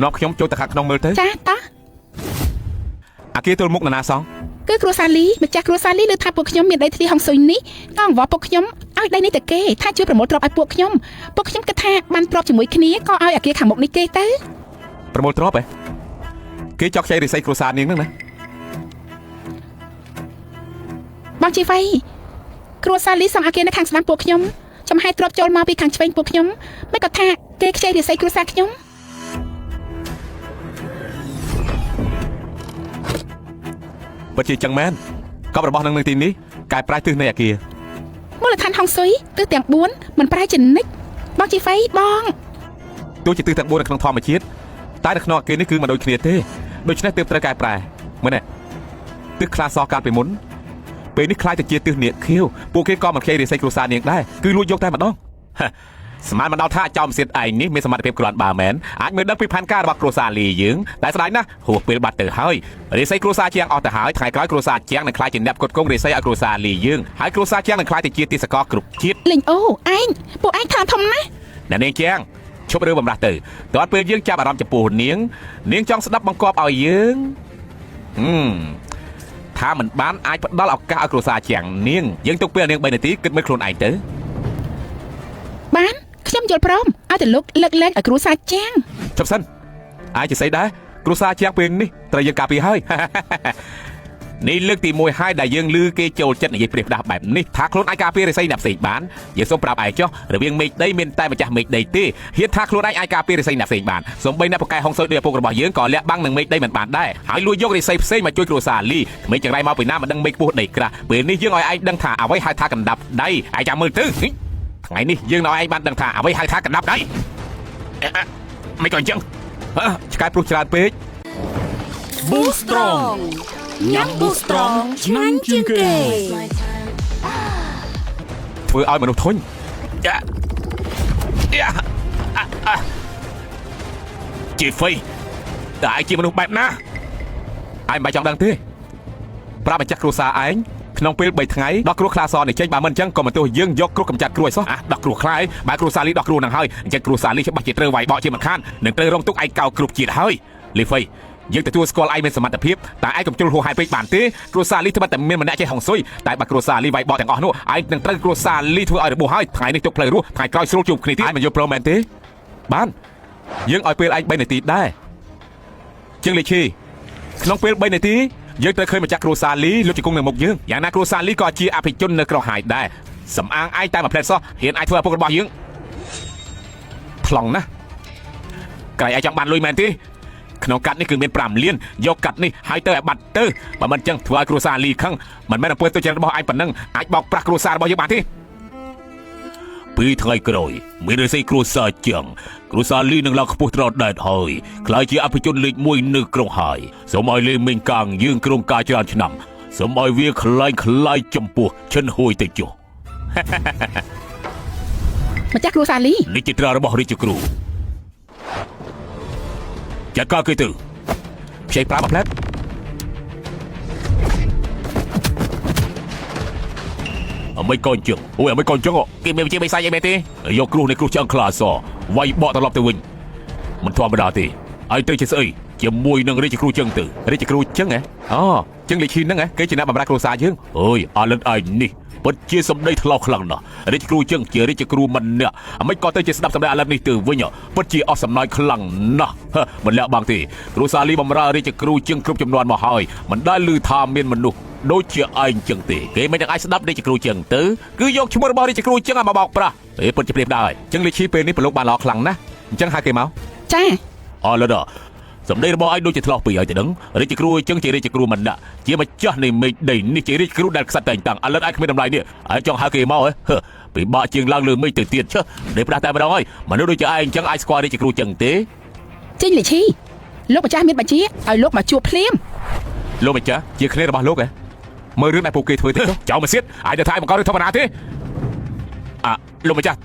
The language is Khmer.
នាំខ្ញុំចូលទៅខាងក្នុងមើលទៅ ចាតោះ អាគារទល់មុខនរណាសង គឺគ្រួសារលីម្ចាស់គ្រួសារលីលើថាពួកខ្ញុំមានដីធ្លីហុងស៊ុយនេះក៏អង្វរពួកខ្ញុំឲ្យដីនេះទៅគេថាជួយប្រមូលទ្រព្យឲ្យពួកខ្ញុំពួកខ្ញុំគិតថាបានទ្រព្យជាមួយគ្នាក៏ឲ្យអាគារខាងមុខនេះគេទៅ ប្រមូលទ្រព្យហ៎គេចောက်ខ្ចីរិស័យគ្រួសារនាងហ្នឹងណា បងជីហ្វៃគ្រួសារលីសង់អាគារនៅខាងស្ដាំពួកខ្ញុំចំហាយទ្រព្យចូលមកពីខាងឆ្វេងពួកខ្ញុំមិនក៏ថាគេខ្ចីរិស័យគ្រួសារខ្ញុំ ពិតជាចឹងមែន កប់របស់នឹងនៅទីនេះកែប្រែទិសនៃអាគារ មូលដ្ឋានហុងស៊ុយទិសទាំង4មិនប្រែជានិច្ចបងជីហ្វៃបង ទោះជាទិសទាំង4នៅក្នុងធម្មជាតិតែនៅក្នុងអាគារនេះគឺមិនដូចគ្នាទេដូច្នេះទើបត្រូវកែប្រែមើលនេះទិសខ្លាសកាលពីមុនពេលនេះខ្លាយទៅជាទិសនាគខៀវពួកគេក៏មិនខ្ចីរិស័យគ្រួសារនាងដែរគឺលួចយកតែម្ដងហ៎ស្មានមិនដល់ថាចោមសៀតឯងនេះមានសមត្ថភាពគ្រាន់បើមែនអាចមើលដឹងពីផែនការរបស់គ្រួសារលីយើងតែស្ដាយណាស់ហួសពេលបាត់ទៅហើយរិស័យគ្រួសារជាងអស់ទៅហើយថ្ងៃក្រោយគ្រួសារជាងនឹងខ្លាយជាអ្នកផ្គត់ផ្គង់រិស័យឲ្យគ្រួសារលីយើងហើយគ្រួសារជាងនឹងខ្លាយទៅជាទីសកលគ្រប់ជាតិ លេងអូឯងពួកឯងខ្លាំងធំណាស់ អ្នកនាងជាងឈប់រឿងបំរាស់ទៅតើពេលយើងចាប់អារម្មណ៍ចំពោះនាងនាងចង់ស្ដាប់បង្គាប់ឲ្យយើងហឹមថាមិនបានអាចផ្ដល់ឱកាសឲ្យគ្រួសារជាងនាងយើងទុកពេលឲ្យនាង3នាទីគិតមើលខ្លួនឯងទៅ បានខ្ញុំយល់ព្រមឲ្យតែលោកលើកលែងឲ្យគ្រួសារជាង ជប់សិនអាចជាស្អីដែរគ្រួសារជាងពេលនេះត្រូវយើងការពារហើយ នេះលើកទី1ហើយដែលយើងឮគេចូលចិត្តនិយាយព្រាសផ្ដាស់បែបនេះថាខ្លួនអាចការពាររិស័យអ្នកផ្សេងបានយើងសូមប្រាប់ឯងចុះរវាងមេឃដីមានតែម្ចាស់មេឃដីទេហ៊ានថាខ្លួនឯងអាចការពាររិស័យអ្នកផ្សេងបានសូម្បីអ្នកពូកែហុងស៊ុយដោយឪពុករបស់យើងក៏លាក់បាំងនឹងមេឃដីមិនបានដែរហើយលួចយករិស័យផ្សេងមកជួយគ្រួសារលីក្មេងចង្រៃមកពីណាមិនដឹងមេឃពោះដីក្រាស់ពេលនេះយើងឲ្យឯងដឹងថាអ្វីហៅថាកណ្ដាប់ដៃឯងចាំមើលទៅថ្ងៃនេះយើងឲ្យឯងបានដឹងថាអ្វីហៅថាកណ្ដាប់ដៃមិនក៏អញ្ចឹងឆ្កែព្រុសច្រើនពេក Boost Strong ញ៉ាំ Boost Strong ឆ្ងាញ់ជាងគេ ធ្វើឲ្យមនុស្សធុញយ៉ាយ៉ាអាអាជីហ្វៃតើឯងជាមនុស្សបែបណាឯងមិនបាច់ចង់ដឹងទេប្រាប់ម្ចាស់គ្រួសារឯងក្នុងពេល3ថ្ងៃដោះគ្រោះខ្លាសនេះចេញបើមិនអញ្ចឹងក៏មិនទោះយើងយកគ្រោះកម្ចាត់គ្រោះឲ្យសោះអាដោះគ្រោះខ្លាឯងបើគ្រួសារលីដោះគ្រោះនឹងហើយអញ្ចឹងគ្រួសារលីច្បាស់ជាត្រូវវាយបកជាមិនខាននឹងត្រូវរងទុក្ខឯកោគ្រប់ជាតិហើយលីហ្វៃយើងទទួលស្គាល់ឯងមានសមត្ថភាពតែឯងកុំជ្រុលហួសហេតុពេកបានទេគ្រួសារលីត្បិតតែមានម្នាក់ចេះហុងស៊ុយតែបើគ្រួសារលីវាយបកទាំងអស់នោះឯងនឹងត្រូវគ្រួសារលីធ្វើឲ្យរបួសហើយថ្ងៃនេះទុកផ្លូវរស់ថ្ងៃក្រោយស្រួលជួបគ្នាទៀតឯងមិនយល់ព្រមមែនទេបានយើងឲ្យពេលឯង3នាទីដែរជាងលេខីក្នុងពេល3នាទីយើងត្រូវឃើញម្ចាស់គ្រួសារលីលុបជង្គង់នៅមុខយើងយ៉ាងណាគ្រួសារលីក៏ជាអភិជននៅក្រុងហាយដែរសំអាងឯងតែមួយផ្លែតសោះហ៊ានអាចធ្វើឪពុករបស់យើងថ្លង់ណាស់ក្រៃឯងចង់បានលុយមែនទេក្នុងកាត់នេះគឺមាន5លានយកកាត់នេះហើយទៅឲ្យបាត់ទៅបើមិនចឹងធ្វើឲ្យគ្រួសារលីខឹងមិនមែនអំពើទុច្ចរិតរបស់ឯងប៉ុណ្ណឹងអាចបោកប្រាស់គ្រួសាររបស់យើងបានទេពីថ្ងៃក្រោយមានរិស័យគ្រួសារចឹងគ្រួសារលីនឹងឡើងខ្ពស់ត្រដែតហើយក្លាយជាអភិជនលេខ1នៅក្រុងហើយសូមឲ្យលេមេងកាងយើងក្រុងការច្រើនឆ្នាំសូមឲ្យវាខ្លាយខ្លាយចំពោះឈិនហួយទៅចុះ ម្ចាស់គ្រួសារលី នេះជាត្រារបស់រាជគ្រូចាត់ការគេទៅខ្ចីប្រាមួយផ្លែតអមិយកូនជឹងអូយអមិយកូនជឹងគេមានវិជាបិសាចអីមែនទេយកគ្រោះនៃគ្រោះឆ្អឹងខ្លាសវាយបកត្រឡប់ទៅវិញមិនធម្មតាទេឲ្យទៅជាស្អីជាមួយនឹងរាជគ្រូជឹងទៅរាជគ្រូជឹងហ៎អូជឹងលេខឈីហ្នឹងហ៎គេជាអ្នកបម្រើគ្រួសារយើងអើយអាលិតឯងនេះពិតជាសម្ដីថ្លោខ្លាំងណាស់រាជគ្រូជឹងជារាជគ្រូម្នាក់អមិចក៏ទៅជាស្ដាប់សម្ដីអាលិតនេះទៅវិញពិតជាអស់សំណើចខ្លាំងណាស់មិនលាក់បាំងទេគ្រួសារលីបម្រើរាជគ្រូជឹងគ្រប់ចំនួនមកហើយមិនដែលឮថាមានមនុស្សដូចជាឯងចឹងទេគេមិនទាំងអាចស្ដាប់រាជគ្រូជឹងទៅគឺយកឈ្មោះរបស់រាជគ្រូជឹងឲ្យមកបោកប្រាស់ទេពិតជាព្រាបដែរចឹងលេខឈីពេលនេះប្រឡូកបានល្អខ្លាំងណាស់អញ្ចឹងហៅគេមក ចា អលដាសម្ដីរបស់ឯងដូចជាឆ្លោះពីឲ្យទៅដឹងរាជគ្រូចឹងជារាជគ្រូមិនដាក់ជាម្ចាស់នៃមេឃដីនេះជារាជគ្រូដែលខ្សត្រតែងតាំងអលិតឯងគ្មានតម្លៃនេះឯងចង់ហៅគេមកហ៎ពិបាកជាងឡើងលើមេឃទៅទៀតឆើនេះផ្ដាស់តែម្ដងហើយមនុស្សដូចជាឯងចឹងអាចស្គាល់រាជគ្រូចឹងទេ ចេញលេខីលោកម្ចាស់មានបញ្ជាឲ្យលោកមកជួបភ្លាម លោកម្ចាស់ជាគ្នារបស់លោកហ៎មើលរឿងដែលពួកគេធ្វើទៅចៅមកសៀតអាចទៅថាឯងបង្ករឿងធម្មតាទេអាលោកម្ចាស់